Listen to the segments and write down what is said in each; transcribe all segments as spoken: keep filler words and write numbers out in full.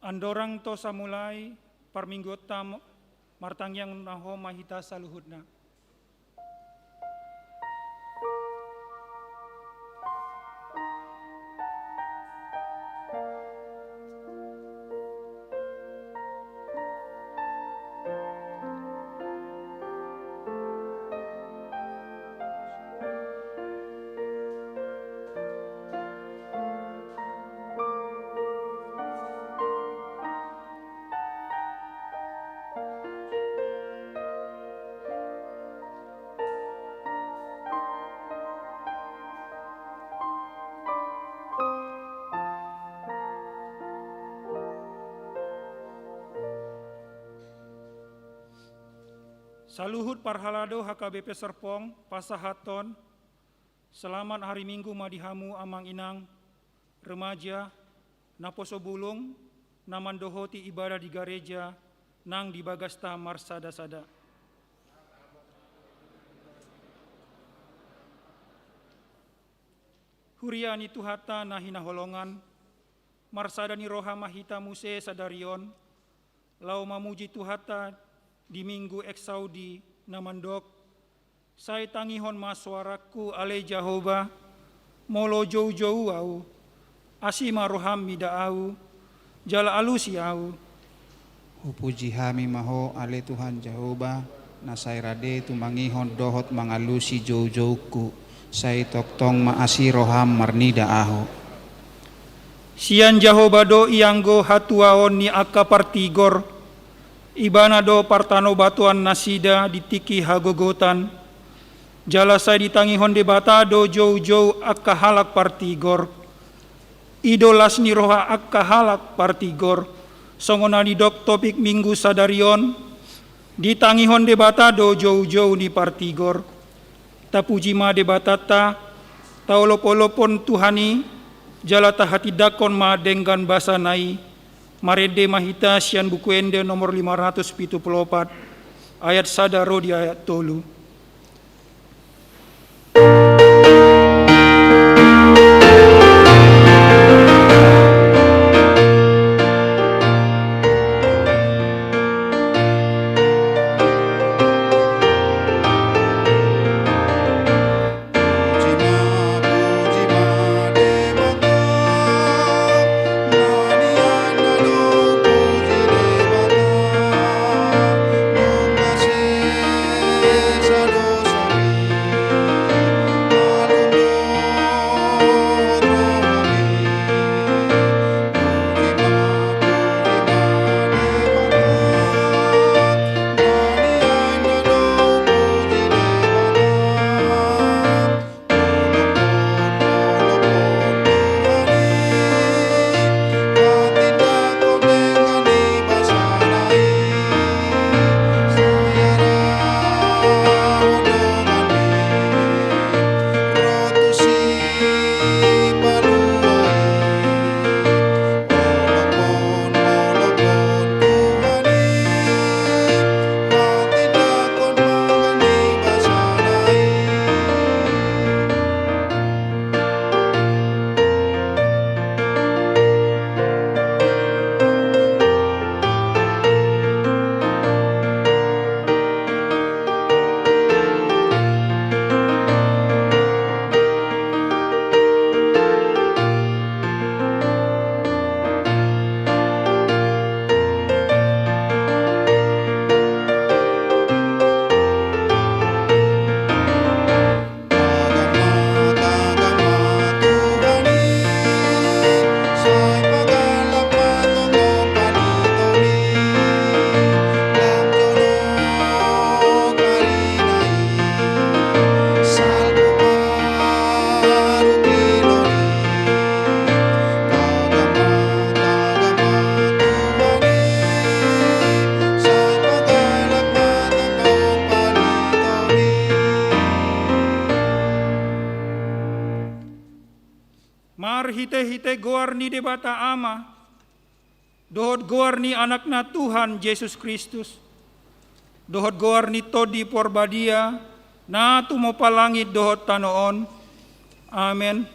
Andorang tung samulai parmingguonta, martangiang na hot ma hita saluhutna. Saluhut parhalado H K B P Serpong pasahathon selamat hari Minggu ma di hamu amang inang, remaja, naposo bulung, na mandohoti ibadah di gareja nang di bagasta marsada-sada. Huria ni Tuhanta na hinaholongan, marsada ni roha ma hita muse sadari on, laho mamuji Tuhanta di Minggu Exaudi na mandok: Sai tangihon ma soarangku, ale Jahowa, molo joujou ahu, asi ma roham mida ahu, jala alusi ahu. Hupuji hami ma Ho, ale Tuhan Jahowa, na sai rade tumangihon dohot mangalusi joujoungku, sai tongtong ma asi roham marnida ahu. Sian Jahowa do ianggo hatuaon ni angka partigor, Ibana do partanobatoan nasida di tingki hagogotan, jala sai ditangihon Debata do joujou angka halak partigor. I do las ni roha angka halak partigor, songon na nidok topik Minggu sadari on, ditangihon Debata do joujou ni partigor. Tapuji ma Debatanta, taolopolophon Tuhan i, jala tahatindangkon ma denggan basana i. Marende ma hita sian Buku Ende nomor lima ratus pitu pulu opat, ayat sada ro di ayat tolu. Marhitehite goar ni Debata Ama, dohot goar ni Anakna Tuhan Jesus Kristus, dohot goar ni Tondi Porbadia, na tumompa langit dohot tano on. Amen.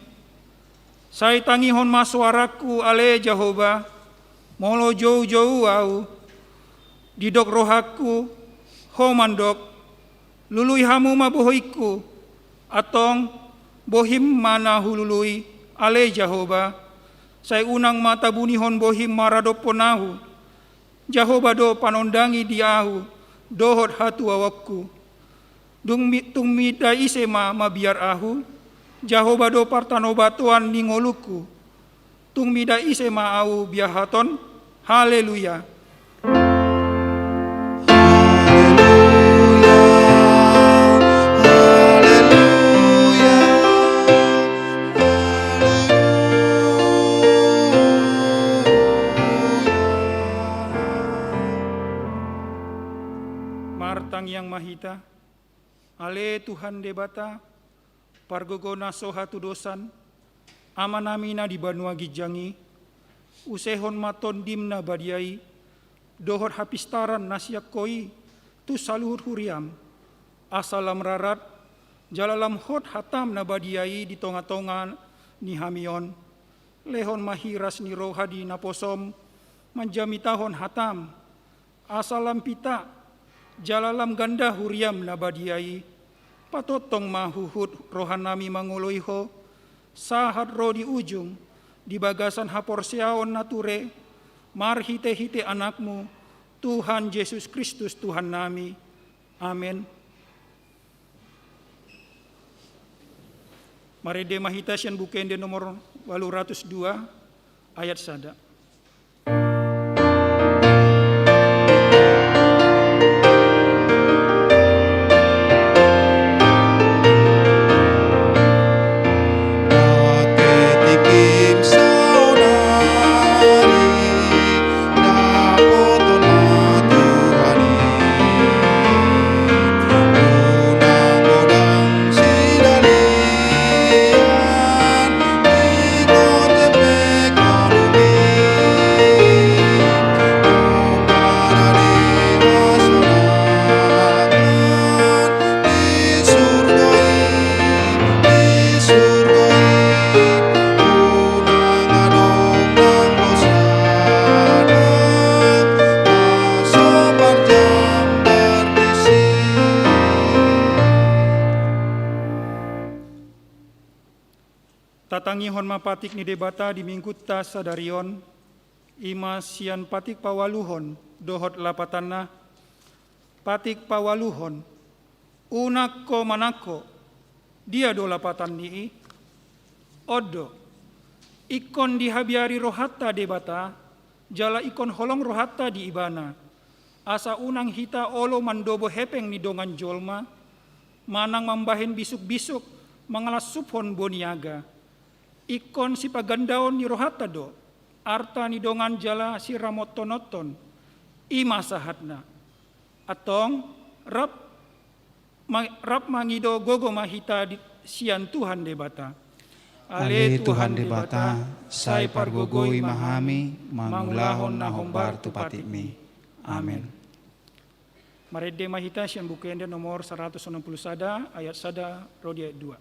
Sai tangihon ma soarangku, ale Jahowa, Molo joujou ahu, didok rohangku, ho mandok: Lului hamu ma bohingku. Antong, bohim ma na hulului, ale Jahowa. Sai unang ma tabunihon bohim maradophon ahu. Jahowa do panondangi di ahu dohot hatuaonku. Dung mi-, tung mida ise ma mabiar ahu? Jahowa do partanobatoan ni ngolungku. Tung mida ise ma ahu biahaton? Haleluya. Haleluya, haleluya, haleluya. Martangiang ma hita. Ale Tuhan Debata, pargogo na so hatudosan, Amanami na di banua ginjang i, usehon ma Tondim na badia i dohot hapistaran na sian Ho i tu saluhut huriam, asa lam rarat jala lam hot hatam na badia i di tongatonga ni hami on. Lehon ma hiras ni roha di naposom manjamitahon hatam, asa lam pita jala lam ganda huriam na badia i. Patongtong ma huhut rohanami mangoloi Ho, sahat ro di ujung, di bagasan haporseaon na ture, marhitehite Anakmu, Tuhan Jesus Kristus Tuhannami. Amen. Marende ma hita sian Buku Ende nomor ualu ratus dua, ayat sada. Tatangihon ma patik ni Debata di minggunta sadari on, i ma sian patik paualuhon dohot lapatanna. Patik paualuhon. Unang ho manang ho. Dia do lapatan ni i? On do. Ingkon dihabiari rohanta Debata, jala ingkon holong rohanta di Ibana, asa unang hita olo mandobo hepeng ni dongan jolma, manang mambahen bisukbisuk mangalansuphon boniaga. Ingkon sipagandaon ni rohanta do arta ni dongan jala siramothononhon. I ma sahatna. Antong, rap ma-, rap mangido gogo ma hita di, sian Tuhan Debata. Ale Tuhan Debata, sai pargogoi ma hami mangulahon na hombar tu patikmi. Amen. Marende ma hita sian Buku Ende nomor saratus onom pulu sada, ayat sada ro di ayat dua.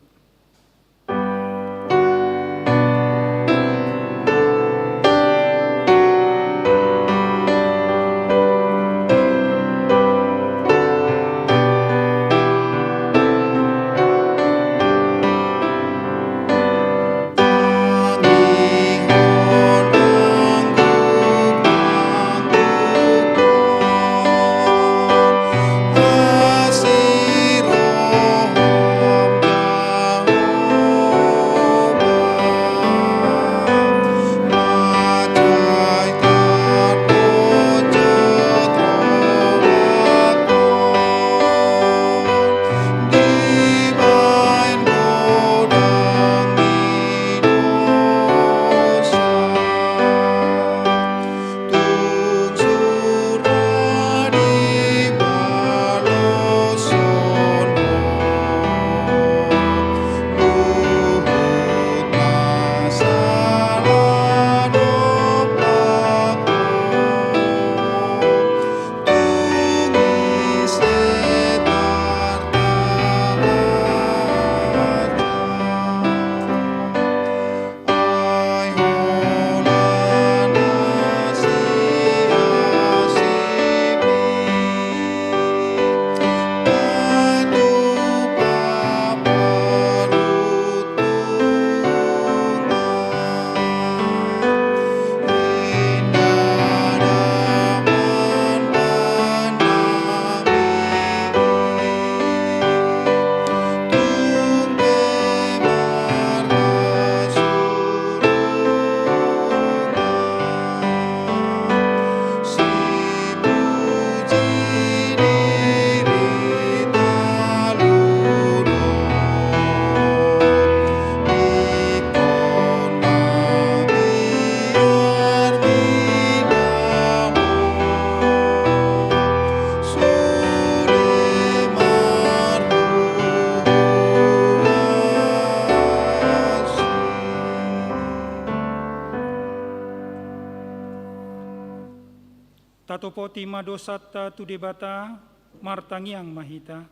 Tatopoti ma dosanta tu Debata, martangiang ma hita.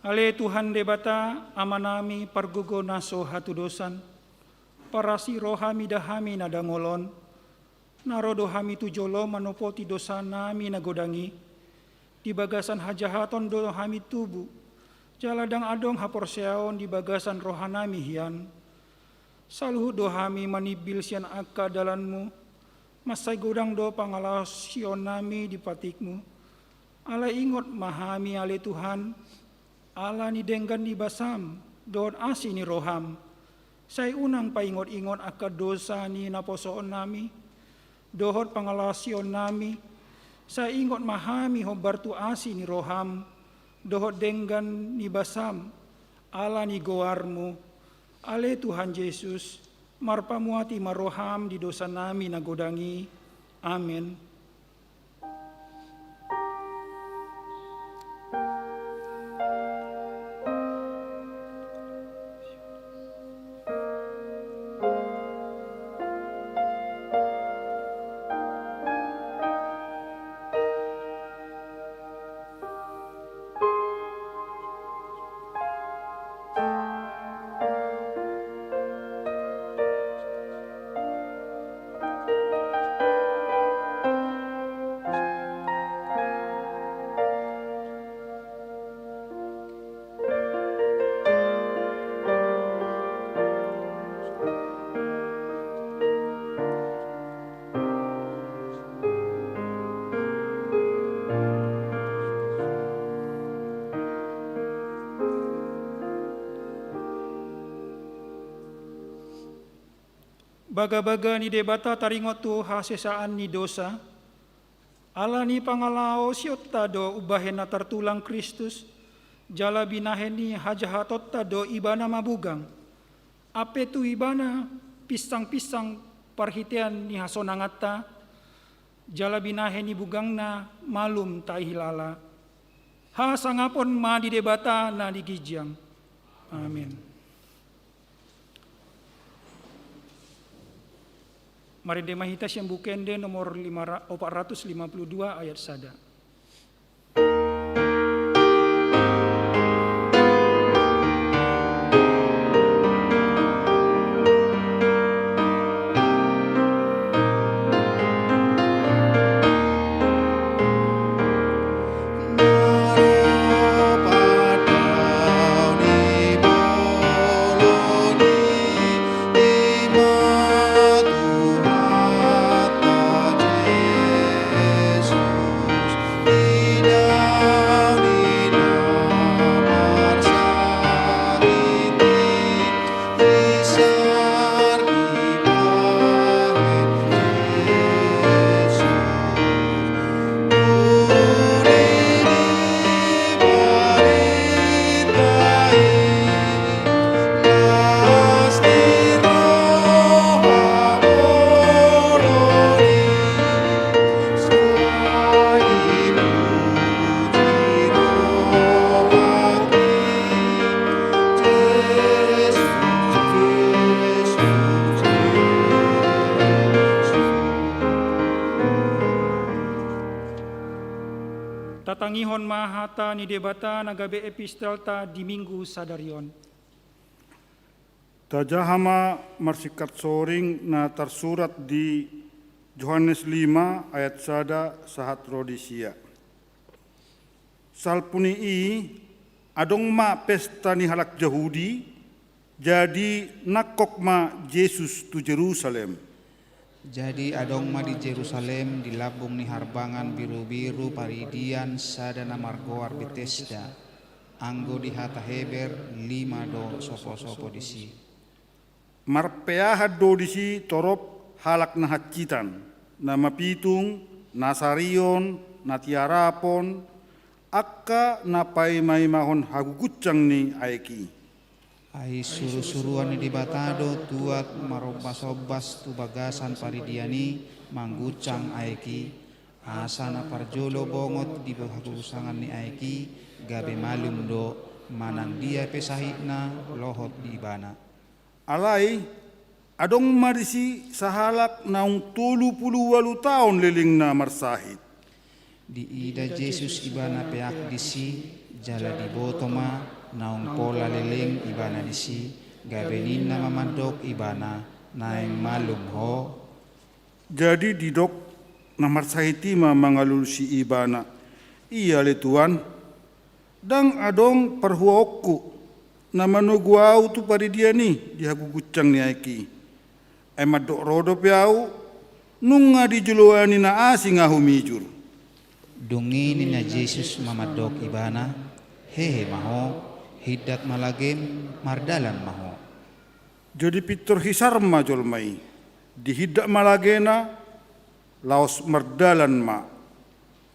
Ale Tuhan Debata, Amanami pargogo na so hatudosan, parasi roha mida hami na dangol on, na ro do hami tu jolo manopoti dosanami na godang i. Di bagasan hajahaton do hami tubu, jala ndang adong haporseaon di bagasan rohanami hian. Saluhut do hami manimbil sian angka dalanmu, mansai godang do pangalaosionnami di patikmu. Alai ingot ma hami ale Tuhan, ala ni denggan ni basam, dohot asi ni roham. Sai unang paingot-ingot angka dosa ni naposoonnami, dohot pangalaosionnami, sai ingot ma hami hombar tu asi ni roham, dohot denggan ni basam, ala ni goarmu, ale Tuhan Jesus, marpamuati ma roham di dosanami na godang i. Amen. Bagabaga ni Debata taringot tu hasesaan ni dosa, ala ni pangalaosionta do umbahen na tartulang Kristus, jala binahen ni hajahatonta do Ibana mabugang. Ampe tu Ibana pinsang-pinsang parhitean ni hasonanganta, jala binahen ni bugangna malum tahilala. Hasangapon ma di Debata na di ginjang. Amen. Marende ma hita sian Buku Ende nomor lima ra-, opat ratus lima puluh dua ayat sada. Tatangihon ma hata ni Debata na gabe epistelta di Minggu sadari on. Tajaha ma marsingkat soring na tarsurat di Johannes lima ayat sada sahat ro di sia. Salpu ni i, adong ma pesta ni halak Jahudi, jadi nangkok ma Jesus tu Jerusalem. Jadi adong ma di Jerusalem, di lambung ni harbangan birubiru paridian, sada na margoar Betesda, anggo di hata Heber, lima do soposopo disi. Marpeahan do disi torop halak na hansitan, na mapitung, na sarion, na tiarapon, angka na paimaimahon haguguncang ni aek i. Ai surusuruan ni Debata do tuat marombasombas tu bagasan paridian i, mangguncang aek i, asa na parjolo bongot di haguguncang ni aek i, gabe malum do, manang dia pe sahitna lohot di ibana. Alai, Adong ma disi sahalak naung tolu pulu ualu taon lelengna marsahit. Diida Jesus ibana peak disi, jala diboto ma naung pola leleng ibana disi, gabe ninna ma mandok ibana, naeng malum ho. Jadi didok na marsahit i ma mangalusi ibana, ia ale Tuan, ndang adong parhuaonku na manogu ahu tu padidian i di haguguncang ni aek i. Ai mandok ro dope ahu, nunga dijoloani na asing ahu mijur. Dung i ninna Jesus ma mandok ibana, hehe ma ho, hindat ma lagem, mardalan ma ho. Jadi pintor hisar ma jolma i, dihindat ma lagena, laos mardalan ma.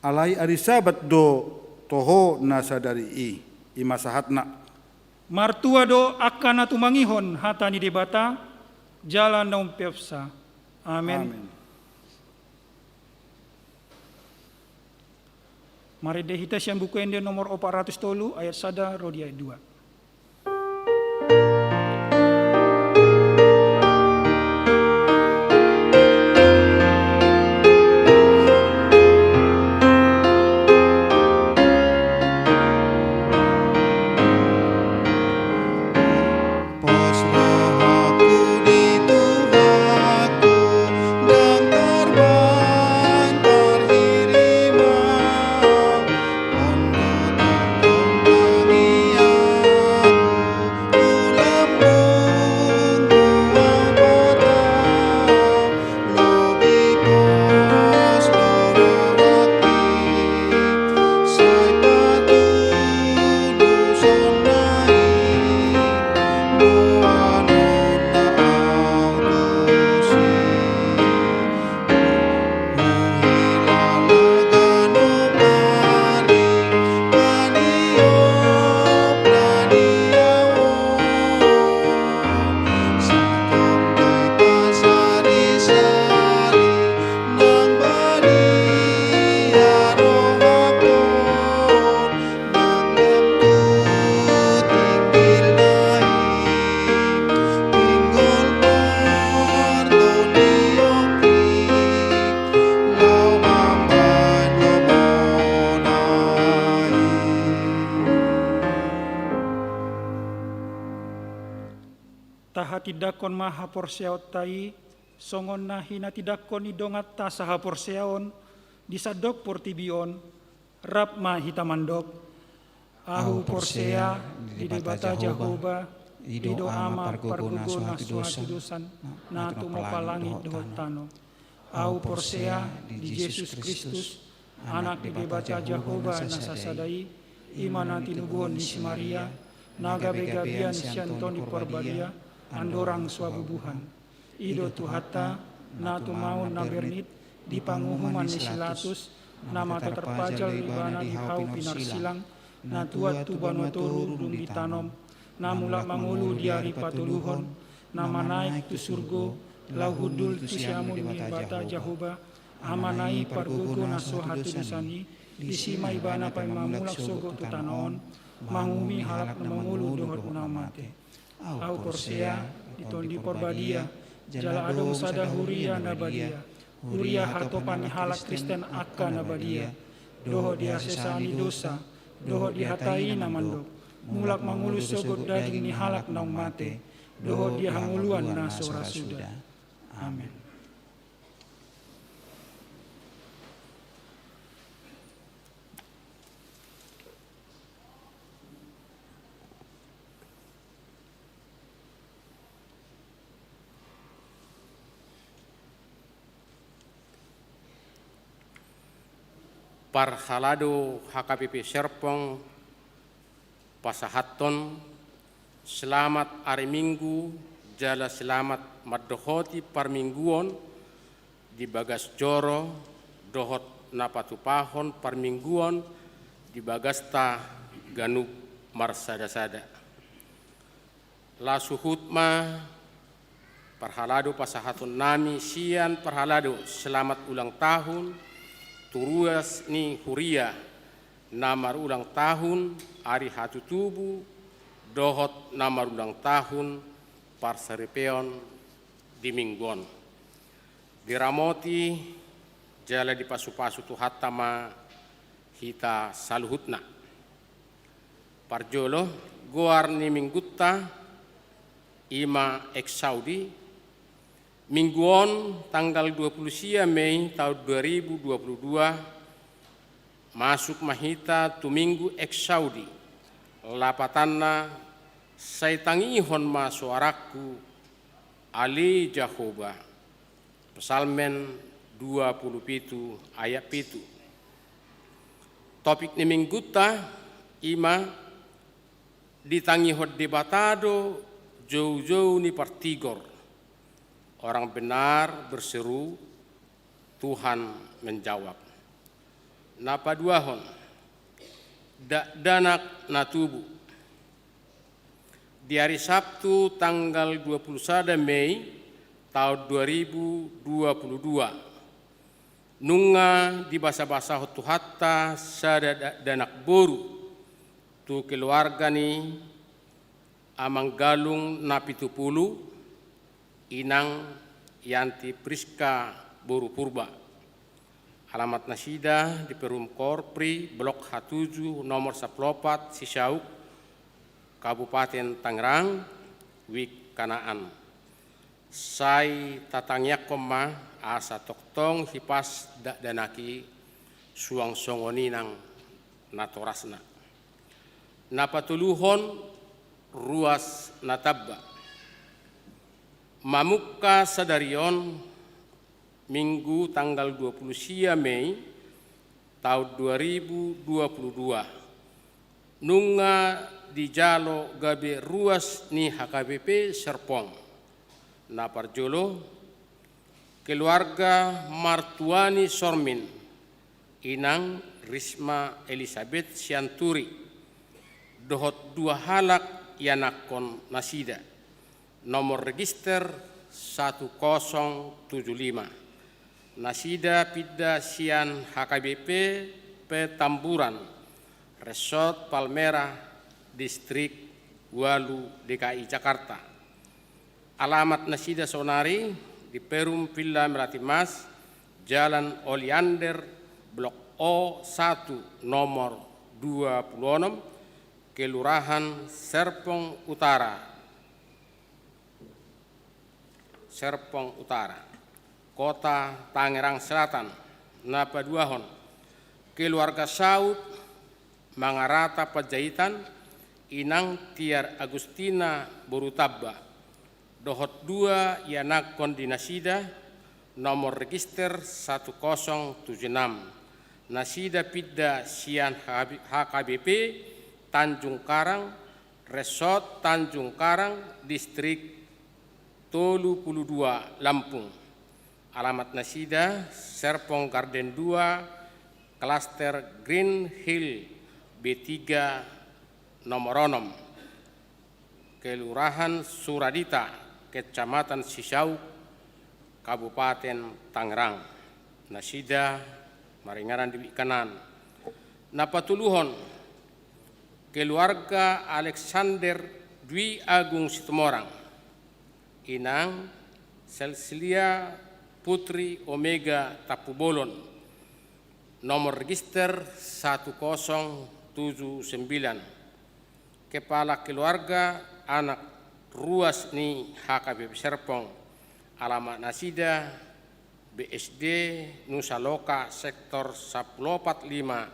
Alai ari Sabat do toho na sadari i, i ma sahatna. Martua do angka na tumangihon hata ni Debata, jala na umpeopsa. Amen. Amen. Marende hita sian Buku Ende nomor opat ratus tolu, ayat sada ro di ayat dua. Tahatindangkon ma haporseaonta i, songon na hinatindangkon ni donganta sahaporseaon di sandok portibi on, rap ma hita mandok. Ahu porsea di Debata Jahowa, i do Ama pargogo na so hatudosan, na tumompa langit dohot tano. Ahu porsea di Jesus Kristus, Anak ni Debata Jahowa na sasada i, i ma na tinubuhon ni si Maria, na gabe gabean sian Tondi Parbadia, andorang so habubuhan. I do Tuhanta, na tumaon na bernit di panguhuman ni si Latus, na mata tarpajal do ibana di hau pinarsilang, na tuat tu banua toru dung ditanom, na mulak mangolu di ari patoluhon, na manaek tu surgo, laho hundul tu siamun ni Debata Jahowa, Amana i pargogo na so hatudosan i, disi ma ibana paima mulak sogot tu tano on, manguhumi halak na mangolu dohot na mate. Ahu porsea di Tondi Parbadia, jala adong sada huria na badia, huria hatopan ni halak Kristen angka na badia, dohot di hasesaan ni dosa, dohot di hata i na mandok, mulak mangolu sogot daging ni halak naung mate, dohot di hangoluan na so ra suda. Amen. Parhalado H K P P Serpong, pasahathon selamat ari Minggu jala selamat mandohoti parmingguon di bagas joro dohot na patupahon parmingguon di bagasta ganup marsadasada. Laos huhut ma parhalado pasahatonnami sian parhalado selamat ulang tahun tu ruas ni huria na marulang tahun ari hatutubu dohot na marulang tahun parsaripeon di minggu on. Diramoti jala dipasupasu Tuhanta ma hita saluhutna. Parjolo, goar ni minggunta i ma Exaudi. Minggu on, tanggal dua puluh sia Mei taon dua ribu dua puluh dua, masuk ma hita tu minggu Exaudi. Lapatanna, sai tangihon ma soarangku, ale Jahowa. Psalmen dua puluh pitu ayat pitu. Topik ni minggunta i ma ditangihon Debata do joujou ni partigor. Orang benar berseru, Tuhan menjawab. Na paduahon, dakdanak na tubu. Di ari Sabtu tanggal dua puluh sada Mei taon dua ribu dua puluh dua, nunga dibasabasahon Tuhanta sada dakdanak boru tu keluarga ni Amang Galung na pitu pulu, Inang Yanti Priska boru Purba. Alamat nasida di Perum Korpri, Blok H tujuh, nomor sampulu opat, Sisauk, Kabupaten Tangerang, Wik Kanaan. Sai tatangiangkon ma asa tongtong hipas dakdanak i suang songon inang natorasna. Na patoluhon, ruas na tamba. Mamungka sadari on, Minggu tanggal dua puluh sia Mei taon dua ribu dua puluh dua, nunga dijalo gabe ruas ni H K B P Serpong. Na parjolo, keluarga martuani Sormin, Inang Risma Elisabeth Sianturi, dohot dua halak ianakkon nasida. Nomor register satu kosong tujuh lima. Nasida pinda sian H K B P Petamburan, Resort Palmerah, Distrik ualu, D K I Jakarta. Alamat nasida saonari di Perum Villa Melati Mas, Jalan Oleander, Blok O satu, nomor dua puluh enam, Kelurahan Serpong Utara, Serpong Utara, Kota Tangerang Selatan. Na paduahon, keluarga saut Mangarata Panjaitan, Inang Tiar Agustina boru Tamba, dohot dua ianakkon di nasida, nomor register satu kosong tujuh enam. Nasida pinda sian H K B P Tanjung Karang, Resort Tanjung Karang, Distrik tolu puluh dua, Lampung. Alamat nasida, Serpong Garden dua, Klaster Green Hill B tiga, nomor onom, Kelurahan Suradita, Kecamatan Sisauk, Kabupaten Tangerang. Nasida maringanan di Wik Kanaan. Na patoluhon, keluarga Alexander Dwi Agung Situmorang, Inang Selsilia Putri Omega Tampubolon, nomor register satu kosong tujuh sembilan. Kepala keluarga anak ruas ni H K B P Serpong. Alamat nasida, B S D Nusa Loka, sektor sampulu opat lima,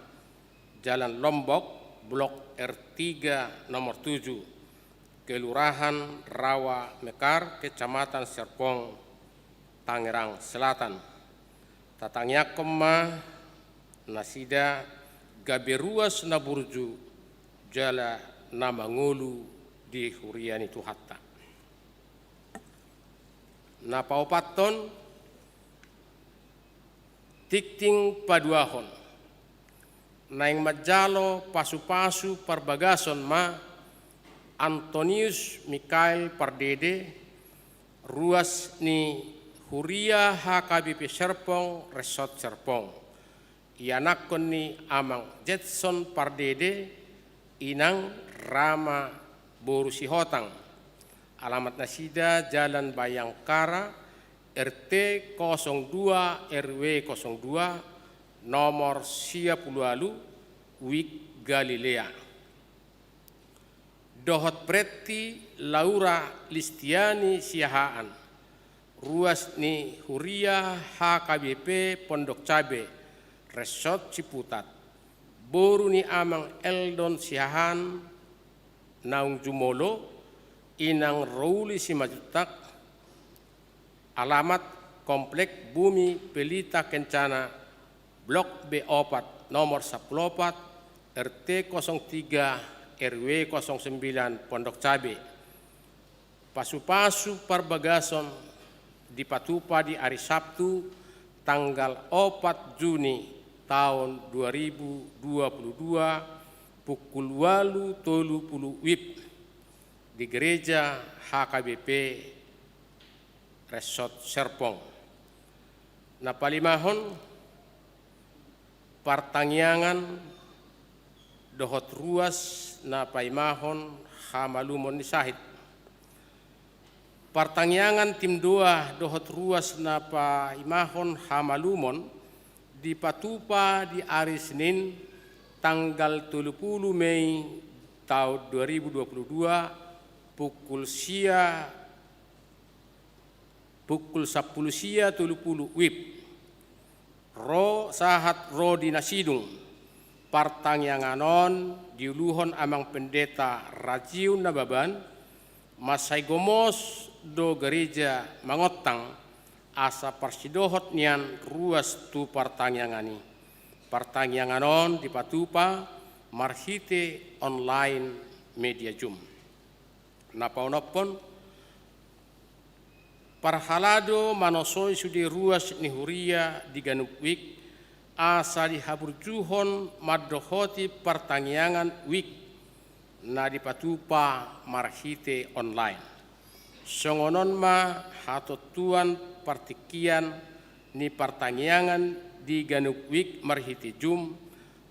Jalan Lombok, Blok R tiga, nomor tujuh, Kelurahan Rawa Mekar, Kecamatan Serpong, Tangerang Selatan. Tatangiangkon ma nasida gabe ruas na burju jala na mangolu di huria ni Tuhanta. Na paopathon, tingting paduahon. Naeng manjalo pasupasu parbagason ma Antonius Mikael Pardede, ruas ni huria H K B P Serpong, Resort Serpong. Ianakkon ni Amang Jetson Pardede, Inang Rama boru Sihotang. Alamat nasida Jalan Bayangkara, R T kosong dua, R W kosong dua, nomor sia pulu ualu, Wijk Galilea. Dohot Pretti Laura Listiani Siahaan, ruas ni huria H K B P Pondok Cabe, Ressort Ciputat, boru ni Amang Eldon Siahaan, naung jumolo, Inang Rouli Simanjuntak, alamat Komplek Bumi Pelita Kencana, Blok B opat, nomor sampulu opat, R T kosong tiga, R W kosong sembilan, Pondok Cabe. Pasupasu parbagason dipatupa di ari Sabtu, tanggal opat Juni taon dua ribu dua puluh dua, pukul ualu tolu pulu WIB, di Gereja H K B P Ressort Serpong. Na palimahon, partangiangan dohot ruas na paimahon hamalumon ni sahit. Partangiangan tim doa dohot ruas na paimahon hamalumon dipatupa di ari Senin, tanggal tolu pulu Mei taon dua ribu dua puluh dua, pukul sia, pukul sampulu sia tolu pulu WIB. Ro sahat ro di na sidung. Partangiangan on diuluhon Amang Pendeta Rajiu Nababan. Mansai gomos do gareja mangontang asa parsidohot nian ruas tu partangiangan i. Partangiangan on dipatupa marhite online media Zoom. Na paonomhon, parhalado manosoi sude ruas ni huria di ganup Wijk, asa dihaburjuhon mandohoti partangiangan Wijk na dipatupa marhite online. Songon on ma hatontuan partingkian ni partangiangan di ganup Wijk marhite Zoom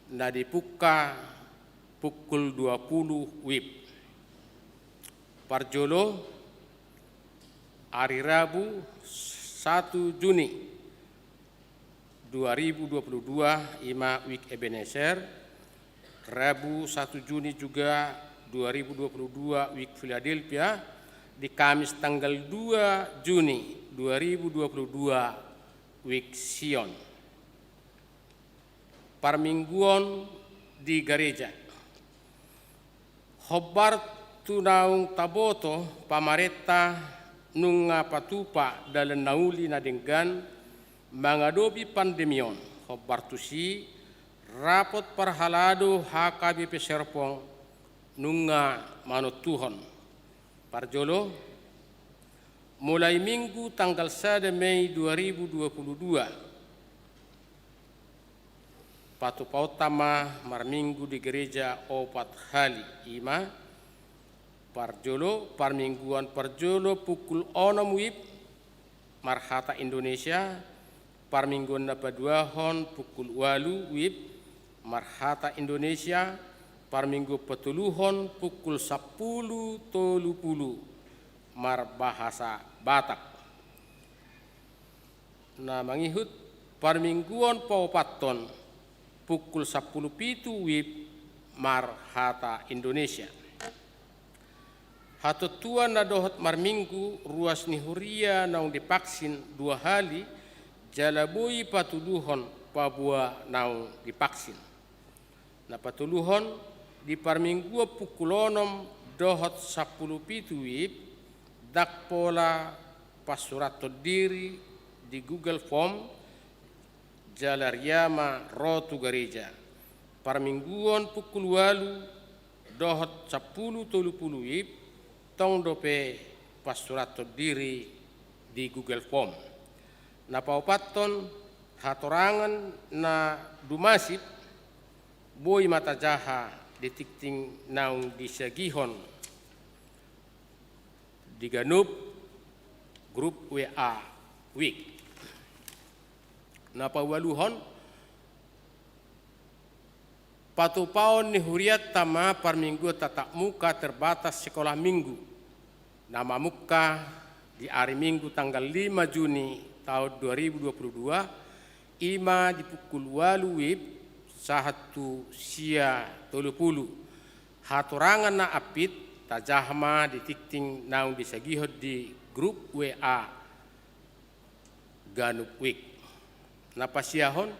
na dipungka pukul dua pulu WIB. Parjolo, ari Rabu satu Juni dua ribu dua puluh dua, i ma Wijk Ebenezer, Rabu satu Juni juga dua ribu dua puluh dua, Wijk Philadelphia, di Kamis tanggal dua Juni dua ribu dua puluh dua, Wijk Sion. Parmingguon di gareja. Hombar tu naung taboto pamarenta nunga patupa dalan na uli na denggan mangadopi pandemi on. Hombar tusi, rapot parhalado H K B P Serpong nunga manontuhon. Parjolo, mulai Minggu tanggal sada Mei dua ribu dua puluh dua, patupaonta ma marminggu di gareja opat hali, i ma, parjolo, parmingguan parjolo pukul onom WIB marhata Indonesia, parmingguan na paduahon pukul ualu WIB marhata Indonesia, parmingguan patoluhon pukul sampulu tolu pulu marbahasa Batak. Na mangihut, parmingguan paopathon pukul sampulu pitu WIB marhata Indonesia. Hatontuan na dohot marminggu, ruas ni huria naung divaksin dua hali jala boi patoluhon paboa naung divaksin. Na patoluhon, di parmingguan pukul onom dohot sampulu pitu WIB, ndang pola pansurathon diri di Google Form, jala ria ma ro tu gareja. Parmingguan pukul ualu dohot sampulu tolu pulu WIB, tong dope pansurathon diri di Google Form. Na paopathon, hatorangan na dumasip boi ma tajaha di tingting naung disagihon di ganup grup WA Wijk. Na paualuhon, patupaon ni hurianta ma parmingguan tatap muka terbatas sekolah minggu. Na mamungka di ari Minggu tanggal lima Juni taon dua ribu dua puluh dua, i ma di pukul ualu wib sahat tu sia tolu pulu. Hatorangan na ampit tajaha ma di tingting naung disagihon di grup W A ganup wijk. Na pasiahon,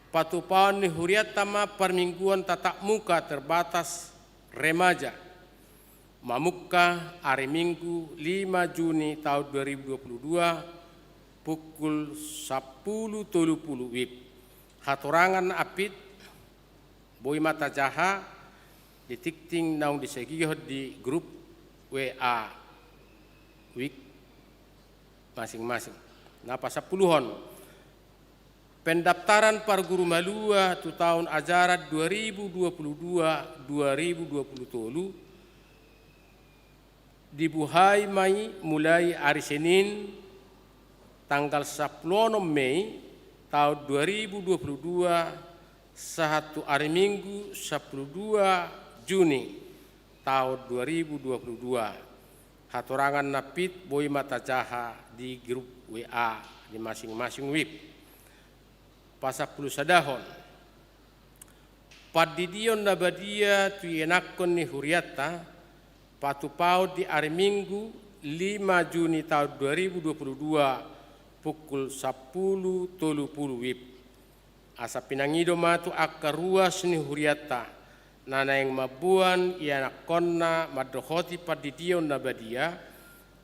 patupaon ni hurianta ma parmingguan tatap muka terbatas remaja. Mamungka ari Minggu lima Juni taon dua ribu dua puluh dua, pukul sampulu tolu pulu wib. Hatorangan na ampit boi ma tajaha di tingting naung disagihon di grup W A wijk masing-masing. Na pasampuluhon, pendaftaran parguru malua tu taon ajaran dua ribu dua puluh dua dua ribu dua puluh tolu dibuhai ma i mulai ari Senin tanggal sampulu onom Mei taon dua ribu dua puluh dua sahat tu ari Minggu sampulu dua Juni taon dua ribu dua puluh dua. Hatorangan na ampit boi ma tajaha di grup W A di masing-masing wijk. Pasampulu sadahon, pandidion na badia tu ianakhon ni hurianta patupaon di ari Minggu lima Juni taon dua ribu dua puluh dua, pukul sampulu tolu pulu wib. Asa pinangido ma tu angka ruas ni hurianta na naeng mamboan ianakhonna mandohoti pandidion na badia,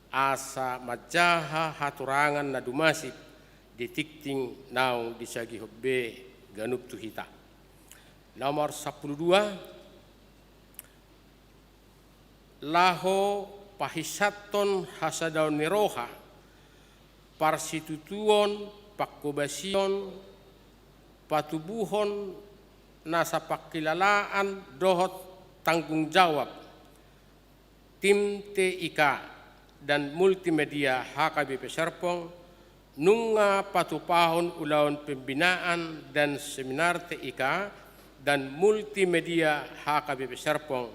asa manjaha hatorangan na dumasik di tingting naung disagihon be ganup tu hita. Nomor sampulu dua, laho pahinsathon hasadaon ni roha, parsitutuon, pangkobasion, patubuhon nasa pangkilalaan dohot tanggung jawab, tim T I K dan multimedia H K B P Serpong, nunga patupahon ulaon pembinaan dan seminar T I K dan multimedia H K B P Serpong,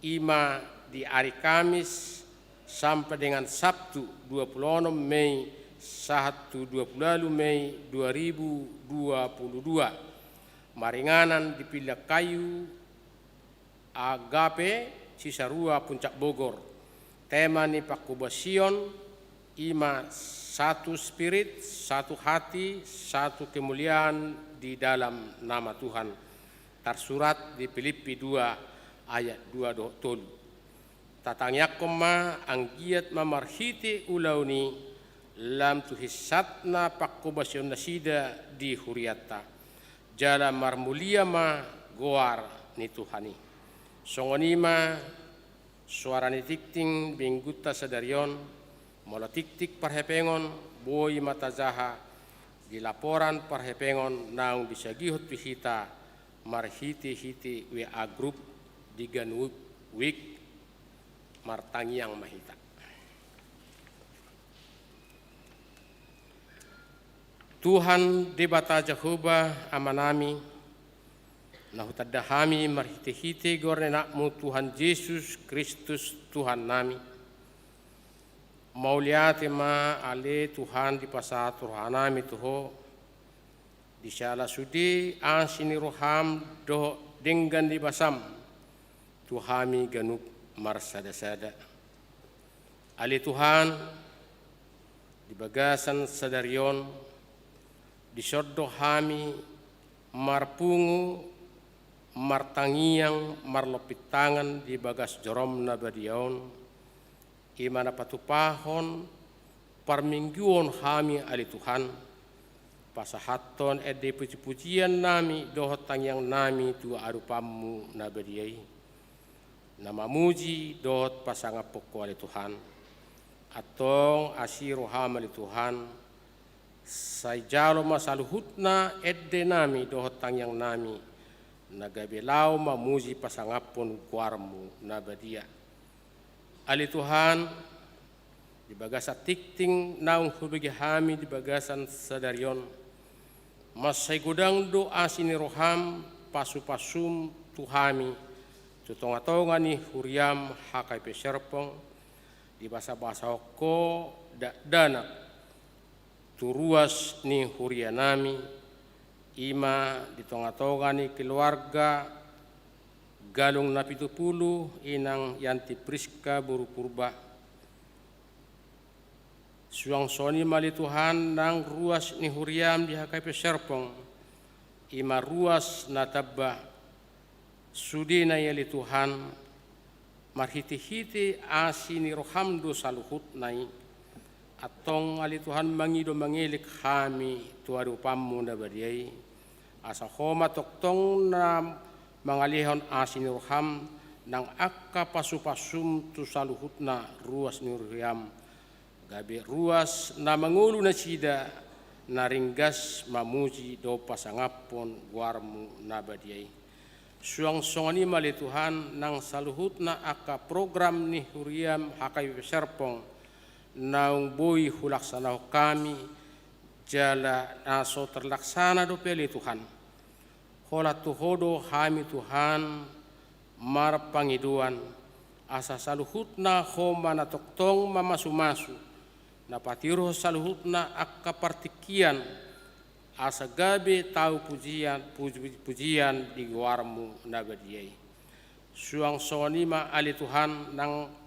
i ma di ari Kamis sampai dengan Sabtu dua puluh onom Mei sahat tu dua puluh ualu Mei dua ribu dua puluh dua, maringanan di Pillangkayu Agape Cisarua Puncak Bogor. Tema ni pangkobasion i ma satu spirit, satu hati, satu kemuliaan di dalam nama Tuhan. Tarsurat di Pilippi dua ayat dua dohot tolu. Tatangiangkon ma anggiat ma marhite ulaon i lam tu hinsatna pangkobasion nasida di hurianta. Jala marmulia ma goar ni Tuhan i. Songon i ma soara ni tingting Minggunta sadari on, molo tingting parhepengon boi ma tajaha di laporan parhepengon naung disagihon tu hita marhitehite W A grup di ganup wijk. Martangiang ma hita. Tuhan Debata Jahowa Amanami, na hutanda hami marhitehite goar ni Anakmu Tuhan Jesus Kristus Tuhannami. Mauliate ma ale Tuhan dipasahat rohanami tu Ho, di siala sude asi ni roham dohot denggan ni basam tu hami ganup marsada-sada. Ale Tuhan, di bagasan sadari on, dison do hami marpungu, martangiang, marlompit tangan di bagas jorom na badia on, i ma na patupahon parmingguon hami ale Tuhan, pasahathon ende puji-pujiannami dohot tangiangnami tu adopanMu na badia i, na mamuji dohot pasangaphon Ho ale Tuhan. Antong asi roham ale Tuhan, sai jalo ma saluhutna endenami dohot tangiangnami, na gabe laho mamuji pasangaphon goarMu na badia. Ale Tuhan, di bagasan tingting naung hubege hami di bagasan sadari on, mansai godang do asi ni roham, pasu-pasum tu hami, tu tongatonga ni huriam H K I P Serpong, dibasabasahon Ho dakdanak tu ruas ni hurianami, i ma di tongatonga ni keluarga Galung Napitupulu, inang Yanti Priska boru Purba. Suang songon i ma ale Tuhan nang ruas ni huriam di H K I P Serpong, i ma ruas na tamba. Sudena i ale Tuhan, marhitehite asi ni roham do saluhutna i. Antong ale Tuhan, mangido mangelek hami tu adopanmu na badia i, asa Ho ma tongtong na mangalehon asi ni roham nang angka pasupasum tu saluhutna ruas ni huriam, gabe ruas na mangolu nasida na ringgas mamuji dohot pasangaphon goarmu na badia i. Suang songon i ma ale Tuhan nang saluhutna angka program ni huriam H K I P Serpong naung boi hulaksanahon hami, jala na so terlaksana dope ale Tuhan. Holan tu Ho do hami Tuhan marpangidoan, asa saluhutna Ho ma na tongtong mamasumasu, na patiurhon saluhutna angka partingkian, asa gabe tau pujian, puji-, pujian di goarmu na badia i. Suang songon i ma ale Tuhan nang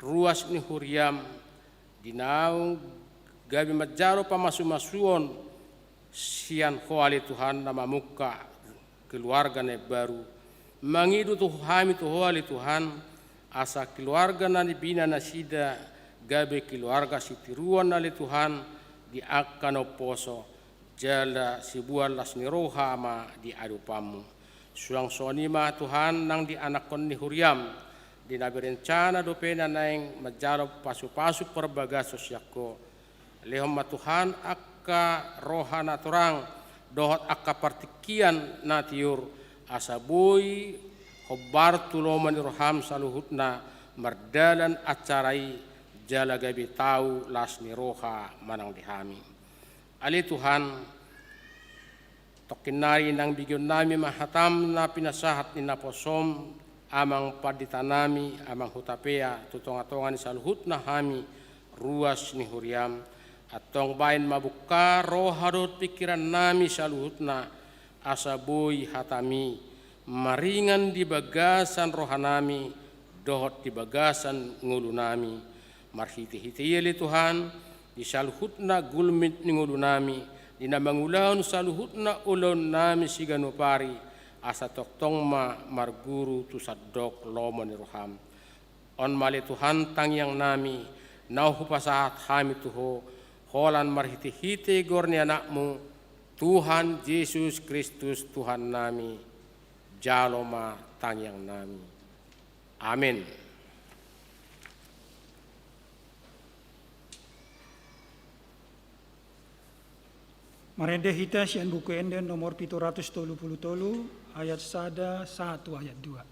ruas ni huriam, di naung gabe manjalo pamasumasuon sian Ho ale Tuhan na mamungka keluarga na imbaru. Mangido tu hami tu Ho ale Tuhan, asa keluarga na nibina nasida gabe keluarga sitiruon ale Tuhan di angka na umposo, jala siboan las ni roha ma di adopanmu. Suang songon i ma Tuhan nang di anakhon ni huriam, di na berencana dope na naeng manjalo pasupasu parbagason sian Ho. Lehon ma Tuhan angka roha na torang dohot angka partingkian na tiur, asa boi hombar tu lomo ni roham saluhutna mardalan acara i, jala gabe tau las ni roha manang di hami. Ale Tuhan, tongkin nari nang begeonnami ma hatam na pinasahat ni naposom, amang panditanami, amang hutapea, tu tongatonga ni saluhutna hami ruas ni huriam. Antong baen ma bungka roha dohot pingkirannami saluhutna, asa boi hatami maringan di bagasan rohanami dohot di bagasan ngolunami. Marhitehite i ale Tuhan, di saluhutna gulmit ni ngolunami, di na mangulahon saluhutna ulaonnami siganup ari, asa tongtong ma marguru tu sandok lomo ni roham. On ma ale Tuhan tangiangnami, naung hupasahat hami tu Ho, holan marhitehite goar ni Anakmu, Tuhan Jesus Kristus Tuhannami. Jalo ma tangiangnami. Amen. Marende hita sian Buku Ende nomor pitu ratus tolu pulu tolu, ayat sada sahat tu ayat dua.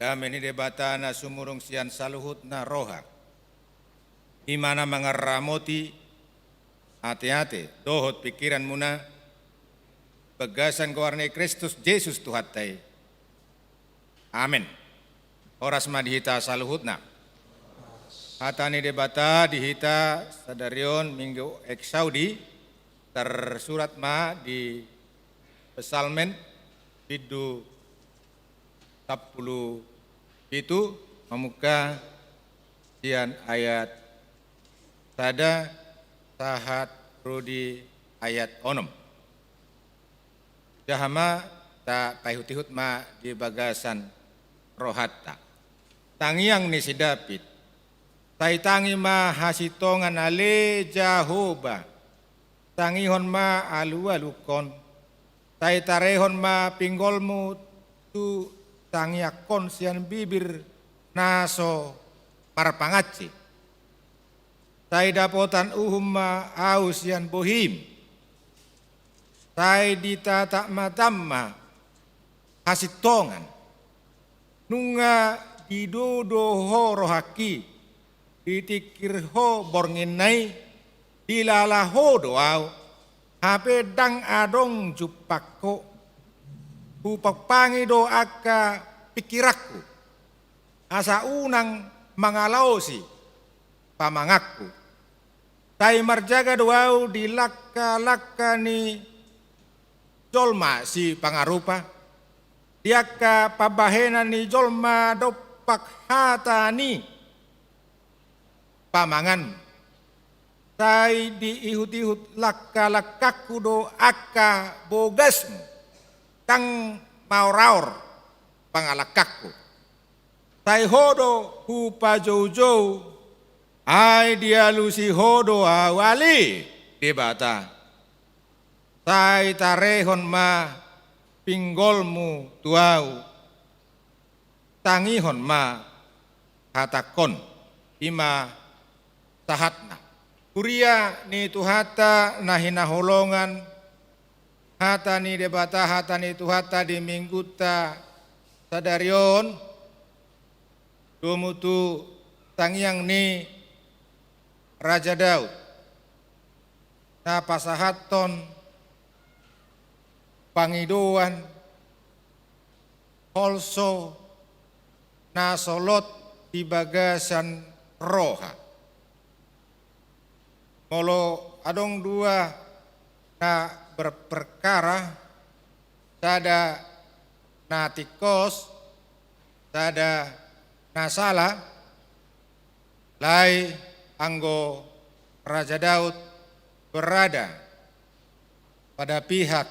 Dame ni Debata na sumurung sian saluhutna roha, i ma na mangaramoti ateate dohot pingkiranmuna, bagasan goar ni Kristus Jesus Tuhanta i. Amen. Horas ma di hita saluhutna. Hata ni Debata di hita sadari on, Minggu Exaudi, tarsurat ma di Psalmen bindu sampulu pitu, mamungka sian ayat sada sahat ro di ayat onom. Jaha ma, tapaihutihut ma di bagasan rohanta. Tangiang ni si David. Sai tangi ma hasintongan, ale Jahowa. Tangihon ma alualungkon. Sai tarehon ma pinggolmu tu tangiangkon sian bibir na so marpangansi. Sai dapotan uhum ma ahu sian bohim. Sai ditatap matam ma hasintongan. Nunga didodo ho rohangki, ditingkir ho borngin na i, dilala ho do ahu, hape ndang adong jumpang ho. Hupangpangi do angka pingkiranku, asa unang mangalaosi pamanganku. Sai marjaga do ahu di langkalangka ni jolma sipangarupa, di angka pambahenan ni jolma dompak hata ni pamangan. Sai diihutihut langkalangkangku do angka bogasmu, ndang maoraor pangalangkangku. Sai ho do hupajoujou, ai dialusi ho do ahu, ale Debata. Sai tarehon ma pinggolmu tu ahu, tangihon ma hatangkon, i ma sahatna. Huria ni Tuhanta na hinaholongan, hata ni Debata, hata ni Tuhanta di Minggunta sadari on, domu tu tangiang ni Raja Daud, na pasahathon pangidoan holso na solot di bagasan roha. Molo adong dua na berperkara, sada na tingkos, sada na sala, alai anggo Raja Daud berada pada pihak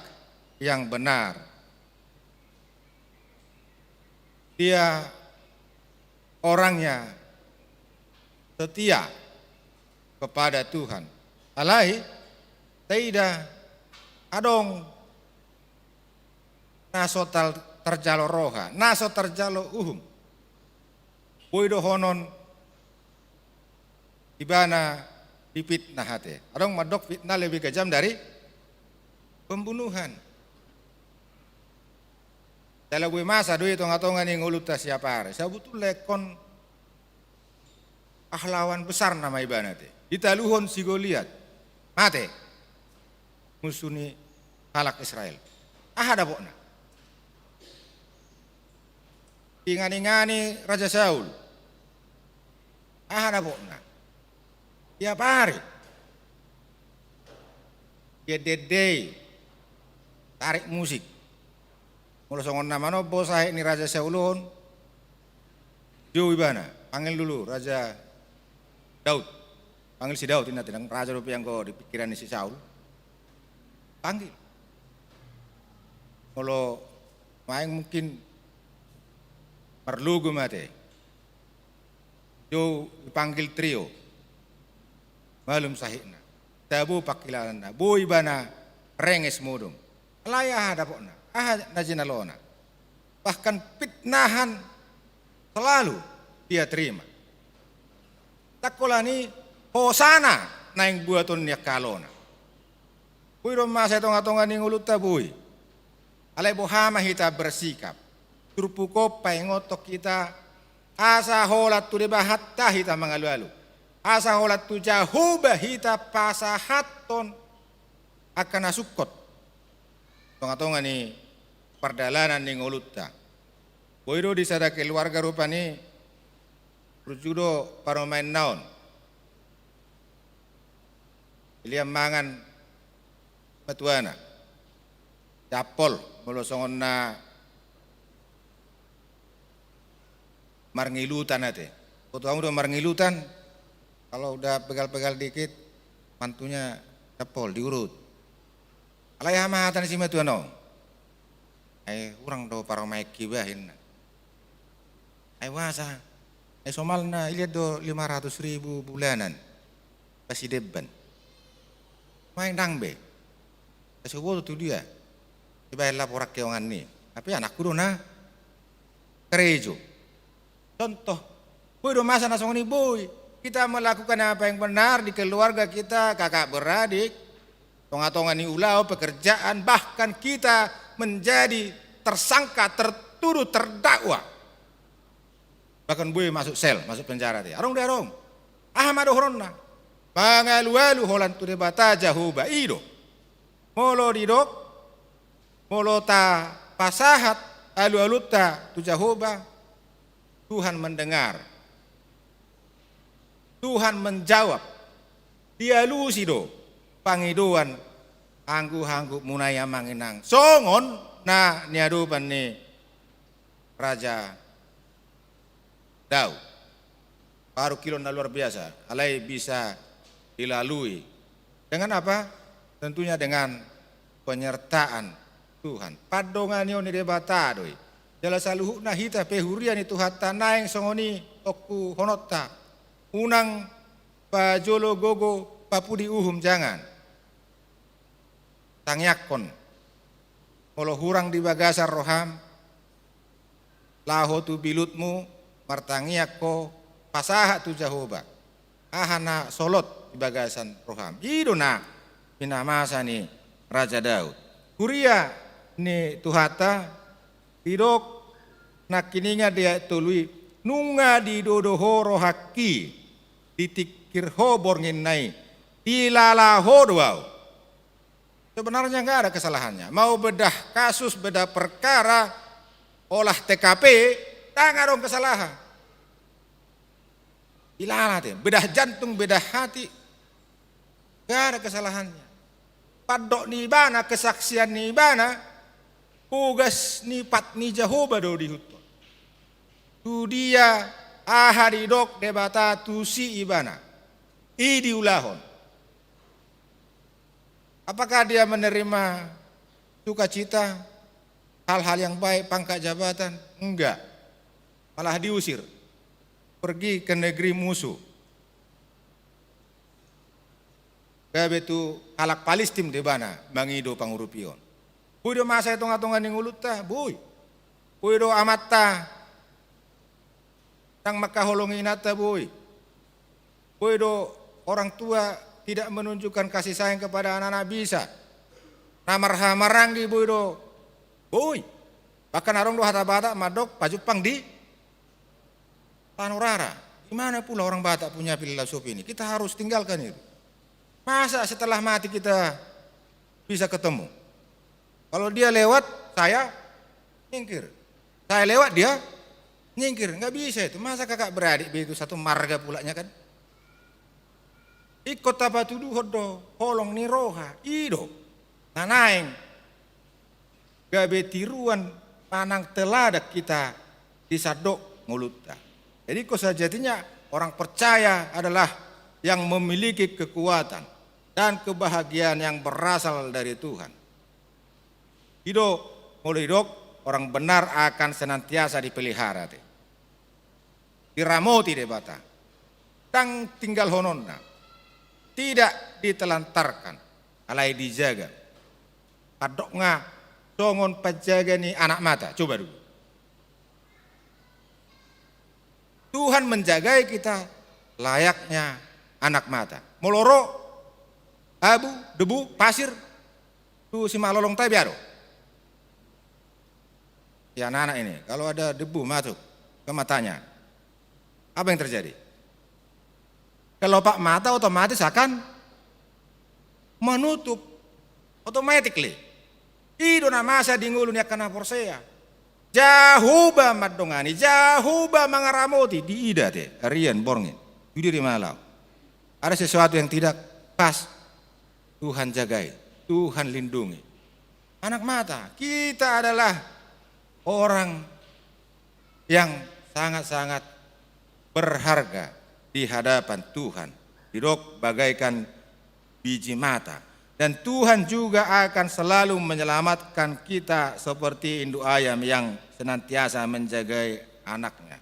yang benar. Dia orangnya setia kepada Tuhan. Alai taida adong na so tal-, tarjalo roha, na so tarjalo uhum. Boi dohonon ibana difitnah ate. Adong mandok fitnah lebih kejam dari pembunuhan. Jala boi masa do i tongatonga ni ngolunta siap ari. Sabutulna ingkon pahlawan besar nama ibana ate. Ditaluhon si Goliat. Mate. Musu ni halak Israel. Aha dapotna? Ingani-ingani Raja Saul. Aha dapotna? Tiap ari. Dia dendei. Tarik musik. Molo songon na manombo sahit ni Raja Saul on, jou ibana, panggil dulu Raja Daud. Panggil si Daud, inna, tenang, raja dope anggo di pikiran ni si Saul. Panggil. Molo maeng mungkin marlogo mate. Jou dipanggil trio. Malum sahitna. Tabo pangkilalanna. Boi ibana renges modom. Alai aha dapotna? Aha na jinalona? Bahkan fitnahan selalu dia terima. Ndang holan i hosana naeng buaton ni angka alona. Boi do masa i tongatonga ni ngolunta, boi. Alai boha ma hita bersikap? turpuk on paingothon hita, asa holan tu Debata hita mangalualu, asa holan tu Jahowa hita pasahathon angka na sungkot tongatonga ni pardalanan ni ngolunta. Boi do di sada keluarga rupani burju do parumaenna on. Dilehon mangan simatuana. Jampol, molo songon na marngilutan ate. Boto hamu do marngilutan, kalau udah pegal-pegal dikit, mantunya jampol, diurut. Alai aha ma hata ni simatuana on? Ai hurang do parumaenki bah, inna. Ai boasa? Ai somalna i liat do lima ratus ribu bulanan. Pasidemban. Main dang be. Ai so huboto tu dia. Dibaen laporan keongan ni. Tapi anakku do na karejo. Contoh. Boi do masa na songon i, boi. Kita melakukan apa yang benar di keluarga kita, kakak beradik, tongatonga ni ulaon, pekerjaan, bahkan kita menjadi tersangka, tertuduh, terdakwa. Bahkan boi masuk sel, masuk penjara dia. Adong do, adong. Aha ma dohononna? Mangalualu holan tu Debata Jahowa, i do. Molo didok, molo tapasahat alualunta tu Jahowa, Tuhan mendengar. Tuhan menjawab. Dialusi do pangidoan angguanggup muna i, amang inang. Songon na niadopan ni Raja Daud. Parungkilon na luar biasa, alai bisa dilalui. Dengan apa? Tentunya dengan penyertaan Tuhan. Pandonganion ni Debata do i. Jala saluhutna hita pe huria ni Tuhanta naeng songon i ongkuhononta. Unang pajolo gogo, papudi uhum, jangan. Tangiangkon. Molo hurang di bagasan roham, laho tu bilutmu, martangiang ho, pasahat tu Jahowa. Aha na solot di bagasan roham. I do na pinamasa ni Raja Daud. Huria ni Tuhanta, didok nangkiningan di ayat tolu i, nunga didodo ho rohangki, ditingkir ho bornginna i, dilala ho do ahu. Sebenarnya nggak ada kesalahannya. Mau bedah kasus, bedah perkara, olah T K P, nggak ada kesalahan. Dilala te, bedah jantung, bedah hati, nggak ada kesalahannya. Pandok ni ibana, kesaksian ni ibana, pogas ni pat ni Jahowa do diihuthon. Tu dia aha didok Debata tusi ibana, i diulahon. Apakah dia menerima sukacita, hal-hal yang baik, pangkat jabatan? Enggak. Malah diusir. Pergi ke negeri musuh. Gabe tu halak Palistim do ibana mangido pangurupion. Boi do masa i tongatonga ni ngolunta, boi. Boi do amanta ndang mangkaholongi inanta, boi. Boi do orang tua tidak menunjukkan kasih sayang kepada anak-anak, bisa. Na marhahamaranggi, boi do. Boi. Bahkan adong do hata Batak mandok pajumpang di tano rara. Gimana pula orang Batak punya filosofi ini? Kita harus tinggalkan itu. Masa setelah mati kita bisa ketemu? Kalau dia lewat, saya nyingkir. Saya lewat, dia nyingkir. Nggak bisa itu. Masa kakak beradik begitu, satu marga pulanya kan? Ingkon tapatuduhon do holong ni roha. I do na naeng gabe tiruan manang teladan hita di sandok ngolunta. Jadi ingkon sejatinya orang percaya adalah yang memiliki kekuatan dan kebahagiaan yang berasal dari Tuhan. I do molo didok, orang benar akan senantiasa dipelihara te. Diramoti Debata. Ndang tinggalhononna. Tidak ditelantarkan. Alai dijaga. Pandokna songon panjaga ni anak mata. Coba dulu. Tuhan menjagai kita layaknya anak mata. Molo ro abu, debu, pasir, tu simalolongta i, bia do? si anak-anak ini, kalau ada debu masuk ke matanya, apa yang terjadi? Kelopak mata otomatis akan menutup, automatically. I do na masa di ngolu ni angka na porsea. Jahowa mandongani, Jahowa mangaramoti, diida ate, arian borngin, sude do i manang laho. Ada sesuatu yang tidak pas, Tuhan jagai, Tuhan lindungi. Anak mata, kita adalah orang yang sangat-sangat berharga di hadapan Tuhan. Didok bagaikan biji mata. Dan Tuhan juga akan selalu menyelamatkan kita seperti induk ayam yang senantiasa menjagai anaknya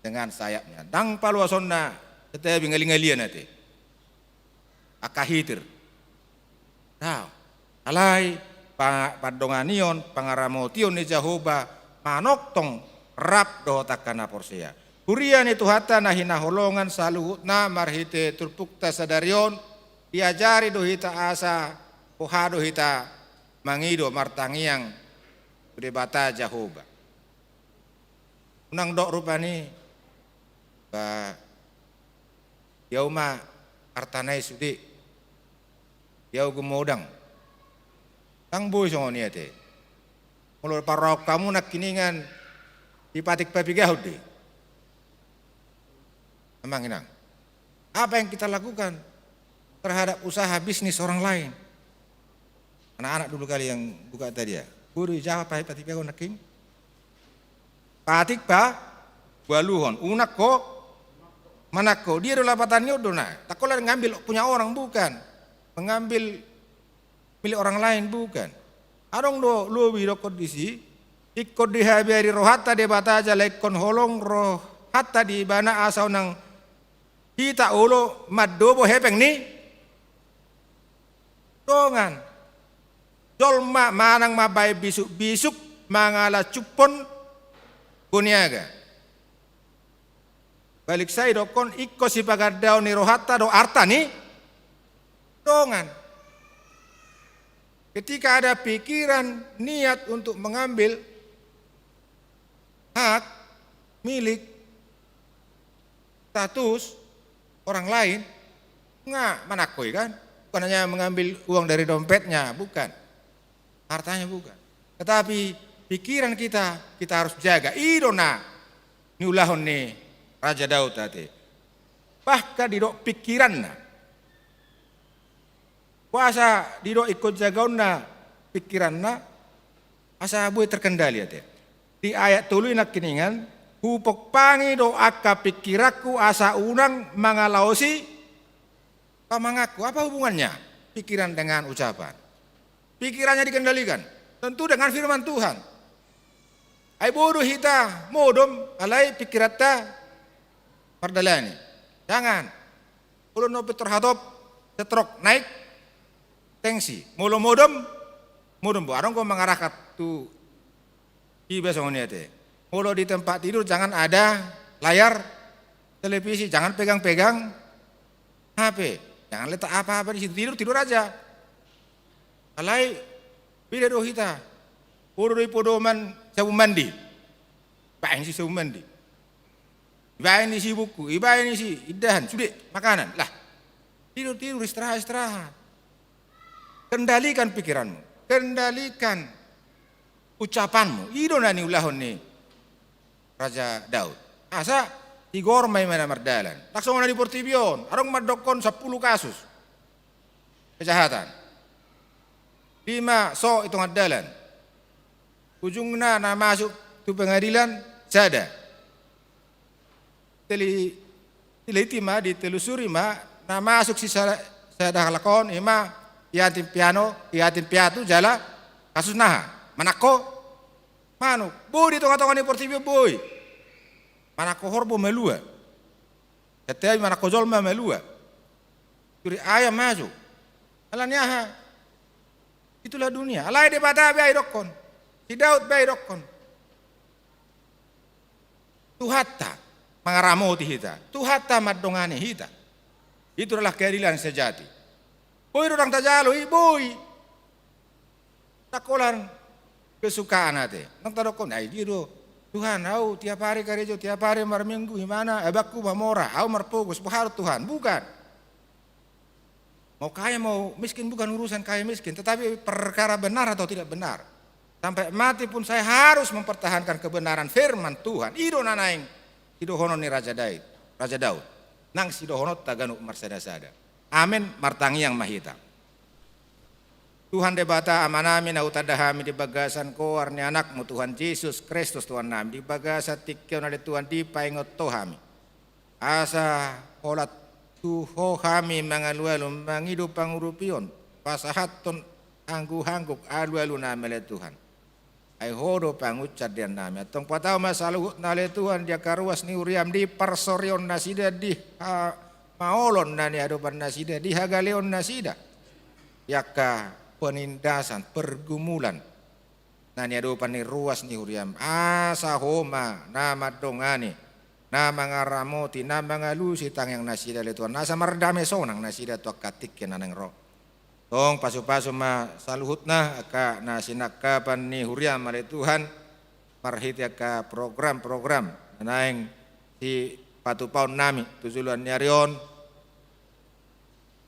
dengan sayapnya. Ndang paluasonna, tetapi ngali-ngalian ate. Angka hitir. Nah, alai pa-, pandonganion, pangaramotion ni Jahowa manongtong rap dohot angka na porsea. Huria ni Tuhanta na hinaholongan, saluhutna marhite turpukta sadari on, diajari do hita asa boha do hita mangido martangiang tu Debata Jahowa. Unang dok rupani, ba, di ahu ma artana i sude, di ahu gumodang. Ndang boi songon i ate. Molo parrohahon hamu nangkiningan, dipatik papigahon do i. Amang inang, apa yang kita lakukan terhadap usaha bisnis orang lain? Anak-anak dulu kali yang buka tadi ya. Guru, ijawab apa, patik papigahon nangkin? Patik pa, ualuhon, unang ho manangko. Dia do lapatan ni on do na. Ndang holan ngambil punya orang, bukan. Mengambil milik orang lain, bukan. Adong do lobi didokkon disi, ingkon dihabiari rohanta Debata jala ingkon holong rohanta di Ibana asa unang hita olo mandobo hepeng ni dongan. Jolma manang mambahen bisuk-bisuk mangalacuphon boniaga. Balik sai dokkon, ingkon sipagandaon ni rohanta do arta ni dongan. Ketika ada pikiran, niat untuk mengambil hak, milik, status orang lain, nga manangko i kan? Bukan hanya mengambil uang dari dompetnya, bukan. Hartanya bukan. Tetapi pikiran kita, kita harus jaga. I do na niulahon ni Raja Daud ate. Bahkan didok pikiranna. Boasa didok ingkon jagaonna pikiranna, asa boi terkendali ate. Di ayat tolu i nangkiningan, hupompangi do angka pikiranku asa unang mangalaosi pamanganku. Apa hubungannya pikiran dengan ucapan? Pikirannya dikendalikan, tentu dengan firman Tuhan. Ai boi do hita modom, alai pikiranta mardalani. Jangan. Olo na pintor hatop, setrok, naik tensi. Molo modom, modom do. Adong do mangarahkan tu iba songon i ate. Molo di tempat tidur jangan ada layar televisi, jangan pegang-pegang H P. Jangan letak apa-apa di situ. Tidur, tidur aja. Alai beda do hita. Podo do i podoman sabun mandi. Baen disi sabun mandi. Ibaen disi buku, ibaen disi indahan, sude makanan. Lah, tidur, tidur, istirahat, istirahat. Kendalikan pikiranmu, kendalikan ucapanmu. I do na niulahon ni Raja Daud. Asa tigor ma ibana mardalan. Ndang songon na di portibi on, adong mandokkon sampulu kasus kejahatan. Lima so i tonga dalan. Ujungna na masuk tu pengadilan sada. Teli-, teliti ma, ditelusuri ma, na masuk si sada, sada halak on, ima yatim piano, yatim piatu jala kasus naha. Manangko manuk. Boi di tonga-tonga ni portibi on boi. Manangko horbo malua. Tetapi manangko jolma malua. Curi ayam masuk. Alani aha? Itulah dunia. Alai Debata be ai dokkon. Si Daud be ai dokkon. Tuhanta mangaramoti hita. Tuhanta mandongani hita. Itu adalah keadilan sejati. Boi do ndang tajalo i, boi. Ndang holan kesukaan ate. Nang tadokkon, ai dia do, Tuhan, au tiap hari karejo, tiap hari marminggu, imana, abangku mamora, au marpogos, boha do Tuhan? Bukan. Mau kaya mau miskin bukan urusan kaya miskin, tetapi perkara benar atau tidak benar. Sampai mati pun saya harus mempertahankan kebenaran firman Tuhan. I do na naeng sidohonon ni Raja Daud, Raja Daud. Nang sidohononta ganup marsadasada. Amen, martangiang ma hita. Tuhan Debata Amanami na hutanda hami di bagasan goar ni Anakmu Tuhan Jesus Kristus Tuhannami, di bagasan tingki on ale Tuhan dipaingot Ho hami. Asa holan tu Ho hami mangalualu, mangido pangurupion, pasahathon angguhangguk alualunami ale Tuhan. Ai Ho do pangunsandeannami. Antong patau ma saluhutna ale Tuhan di angka ruas ni huriaM, di parsorion nasida, di ha-, maolon na niadopan nasida, di hagaleon nasida. Di angka penindasan, pergumulan na niadopan ni ruas ni huriaM. Asa Ho ma na mandongani, na mangaramoti, na mangalusi tangiang nasida ale Tuhan. Asa mardame sonang nasida tu angka tingki na naeng ro. Tong pasupasu ma saluhutna angka na sinangkapan ni huriaM ale Tuhan, marhite angka program-program na naeng sipatupaonnami tu joloan ni ari on.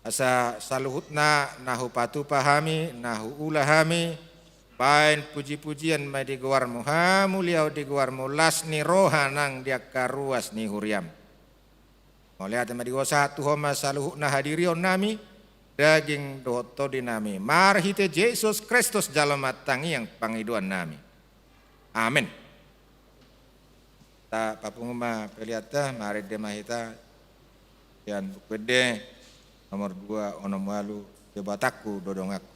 Asa saluhutna na hupatupa hami, na huula hami, baen puji-pujian ma di goarMu, hamuliaon di goarMu, las ni roha nang di angka ruas ni huriaM. Mauliate ma di Ho, sahat tu Ho ma saluhutna hadirionnami, daging dohot tondinami. Marhite Jesus Kristus jalo ma tangiang pangidoannami. Amen. Tapapungu ma peleanta, marende ma hita sian Buku Ende nomor dua onom ualu, Debataku do donganku.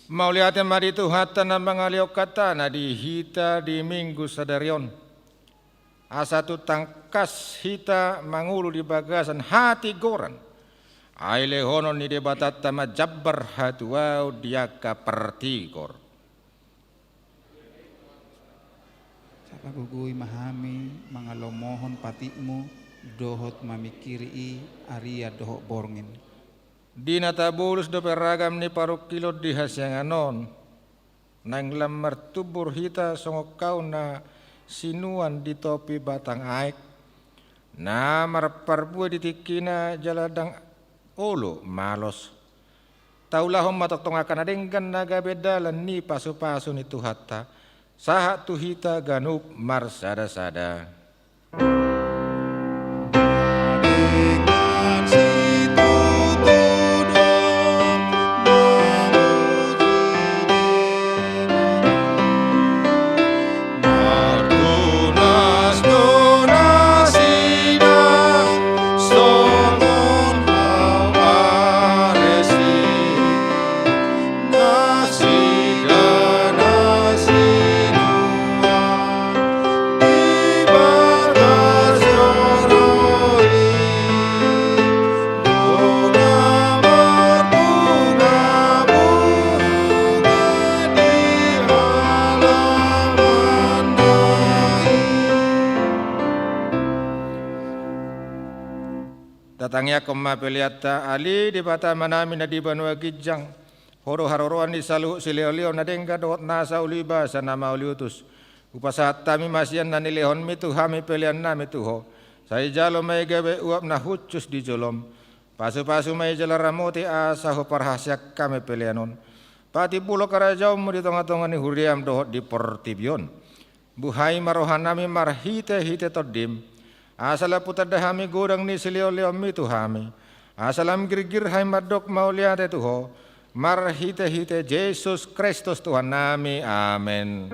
Mauliate ma di Tuhanta na mangalehon hatana di hita di Minggu sadari on. Asa tung tangkas hita mangolu di bagasan hatigoran. Ai lehonon ni Debatanta ma jambar hatuaon di angka partigor. Sai pagogoi ma hami mangalomohon patikmu dohot mamingkiri i arian dohot borngin. Di na tabolus dope ragam ni parungkilon di hasiangan on, naeng lam martumbur hita songon hau na sinuan di topi batang aek, na marparbue di tingkina jala ndang olo malos. Taulahon ma tongtong angka na denggan na gabe dalan ni pasupasu ni Tuhanta, sahat tu hita ganup marsadasada. Tatangiangkon ma peleanta. Ale Debata Amanami na di banua ginjang, Ho do haroroan ni saluhut silehonlehon na denggan dohot nasa uli basa na mauliutus. Hupasahat hami ma sian na nilehonmi tu hami peleannami tu Ho. Sai jalo ma i gabe uap na hushus di jolom. Pasupasu ma i jala ramoti asa huparhaseang hami pelean on. Patimbulhon harajaonmu di tongatonga ni huriam dohot di portibi on. Buhai ma rohanami marhitehite Tondim, asa lam hutanda hami godang ni silehonlehonmi tu hami, asa lam girgir hami mandok mauliate tu Ho, marhitehite Jesus Kristus Tuhannami. Amen.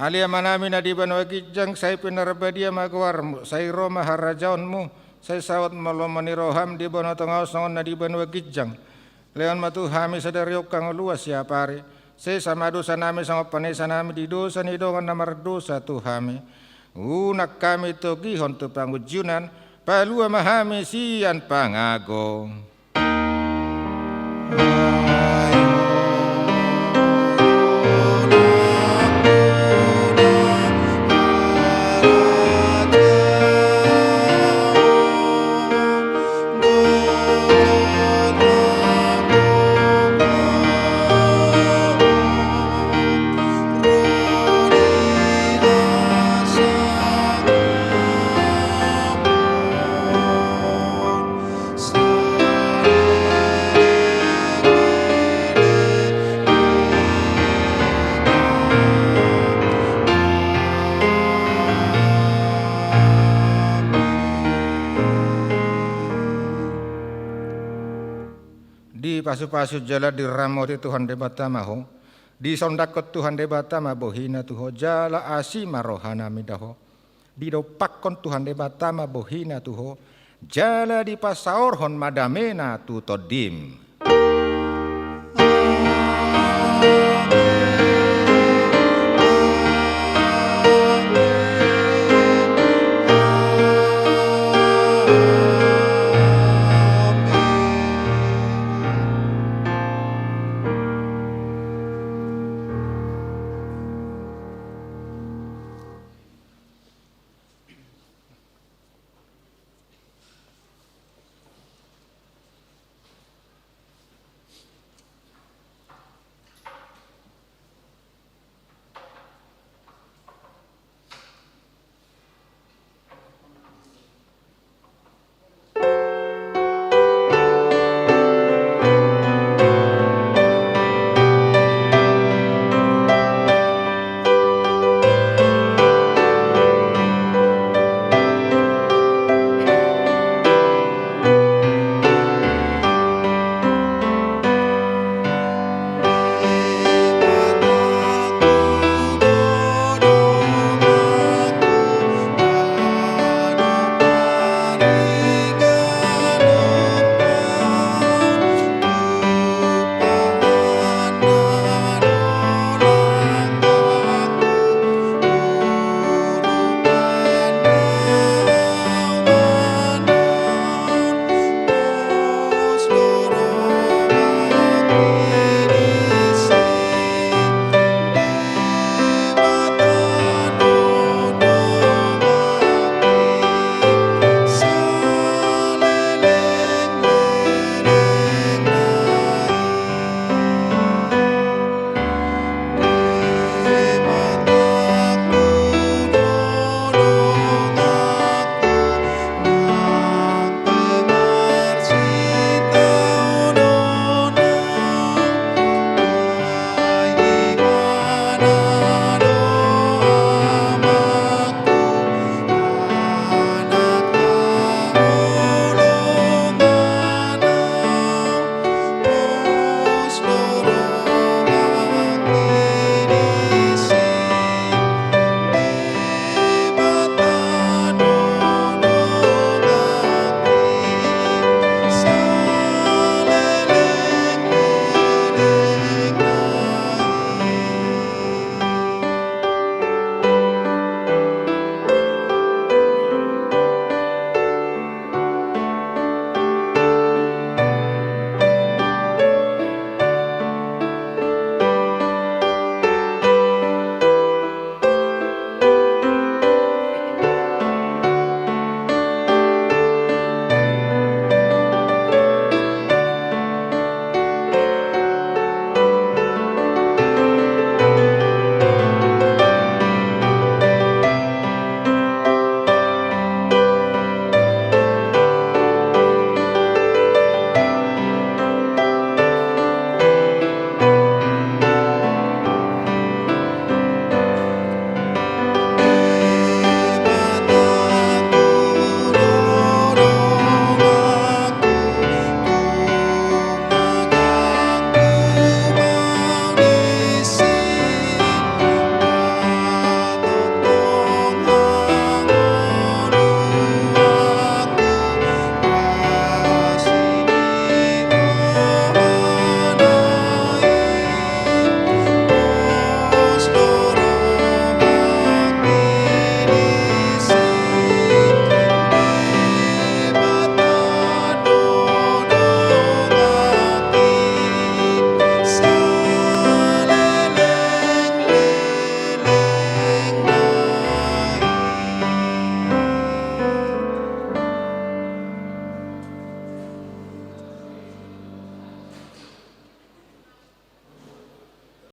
Ale Amanami na di banua ginjang, sai pinarbadia ma goarmu, sai ro ma harajaonmu, sai saut ma lomo ni roham di banua tonga on songon na di banua ginjang. Lehon ma tu hami sadari on hangoluan siapari. Sesa ma dosanami songon panesanami di dosa ni dongan na mardosa tu hami. Unang hami togihon tu pangunjunan, palua ma hami sian pangago. Dipasupasu jala diramoti Tuhan Debata ma ho. Disondangkon Tuhan Debata ma bohina tu ho, jala asi ma rohana mida ho. Didompakkon Tuhan Debata ma bohina tu ho, jala dipasaorhon ma damena tu tondim.